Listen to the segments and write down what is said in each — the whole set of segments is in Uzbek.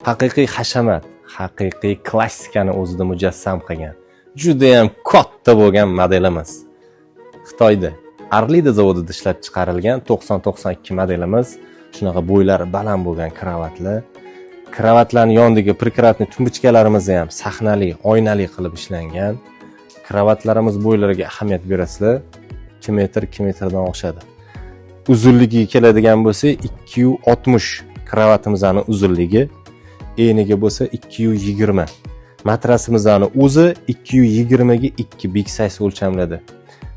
Haqiqiy hashamat, haqiqiy klassikani o'zida mujassam qilgan, judayam katta bo'lgan modelimiz. Xitoyda Arlida zavodida ishlab chiqarilgan 90-92 modelimiz, shunaqa bo'ylari baland bo'lgan kravatlar. Kravatlarning yonidagi прикроватный tumbuchkalarimiz ham sahnali, oynali qilib ishlangan. Kravatlarimiz bo'ylariga ahamiyat berasizlar. 2 metr, 2 metrdan oshadi. Uzunligiga keladigan bo'lsak, 260 kravatimizni uzunligi, eniga bo'lsa 220. Matrasimizni o'zi 220 ga 2 big size o'lchamlarda.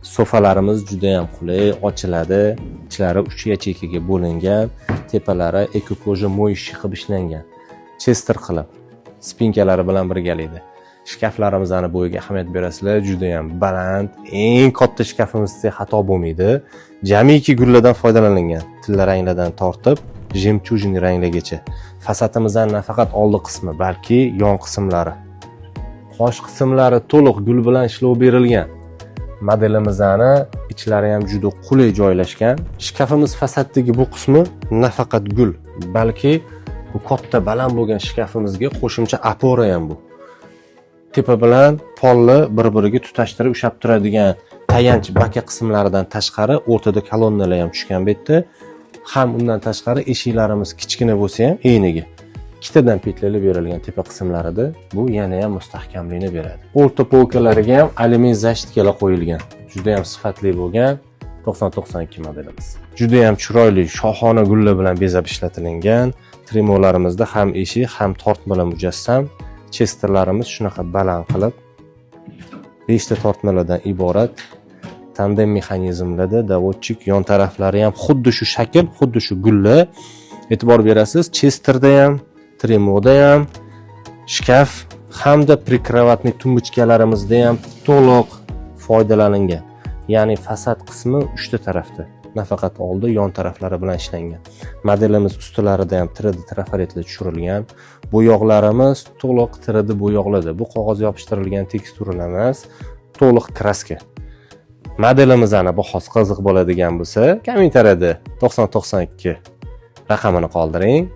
Sofalarimiz juda ham qulay, ochiladi. Ichlari 3 yacheykaga bo'lingan, tepalari эко кожа моющий qilib ishlangan. Chester qilib, спинка lari bilan birgalikda. Shkaflarimizni bo'yiga ahamiyat berasizlar, juda ham baland. Eng katta shkafimiz desak xato bo'lmaydi. Jamiki gullardan foydalanilgan. Tilla ranglardan tortib, жемчужный ranglargacha. Fasadimizdan nafaqat oldi qismi, balki yon qismlari, qosh qismlari to'liq gul bilan ishlov berilgan. Modelimizni ichlari ham juda qulay joylashgan. Shkafimiz fasaddagi bu qismi nafaqat gul, balki bu katta baland bo'lgan shkafimizga qo'shimcha опора ham bu. Tepa bilan polni bir-biriga tutashtirib ushlab turadigan tayanch baka qismlaridan tashqari o'rtada kolonnalar ham tushgan bu yerda. Ham undan tashqari eshiklarimiz kichkina bo'lsa ham eniga ikkitadan петля lar berilgan tepa qismlarida, bu yana ham mustahkamlikni beradi. O'rta полка lariga ham alyumin защитка lar qo'yilgan. Juda ham sifatli bo'lgan 90-92 modelimiz. Juda ham chiroyli shohona gullar bilan bezab ishlatilingan. Tremolarimizda ham eshik, ham tortmalar mujassam. Chesterlarimiz shunaqa baland qilib 5 ta tortmalardan iborat tandem mexanizmlarda, доводчик, yon taraflari ham xuddi shu shakl, xuddi shu gullar. E'tibor berasiz, chesterda ham, tremoda ham, shkaf hamda прикроватный tumbuchkalarimizda ham to'liq foydalanilgan. Ya'ni fasad qismi uchta tarafda, nafaqat oldi, yon taraflari bilan ishlangan. Modelimiz ustilarida ham 3D trafaretlar tushirilgan. Bo'yoqlarimiz to'liq 3D bo'yoqlarda. Bu qog'oz yopishtirilgan teksturalar emas, to'liq краска. Modelimizni bahosi qiziq bo'ladigan bo'lsa, kommentariyada 90-92 raqamini qoldiring.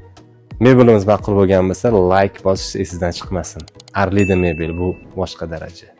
Mebelimiz ma'qul bo'lgan bo'lsa, layk bosish esingizdan chiqmasin. Arlida mebel, bu boshqa daraja.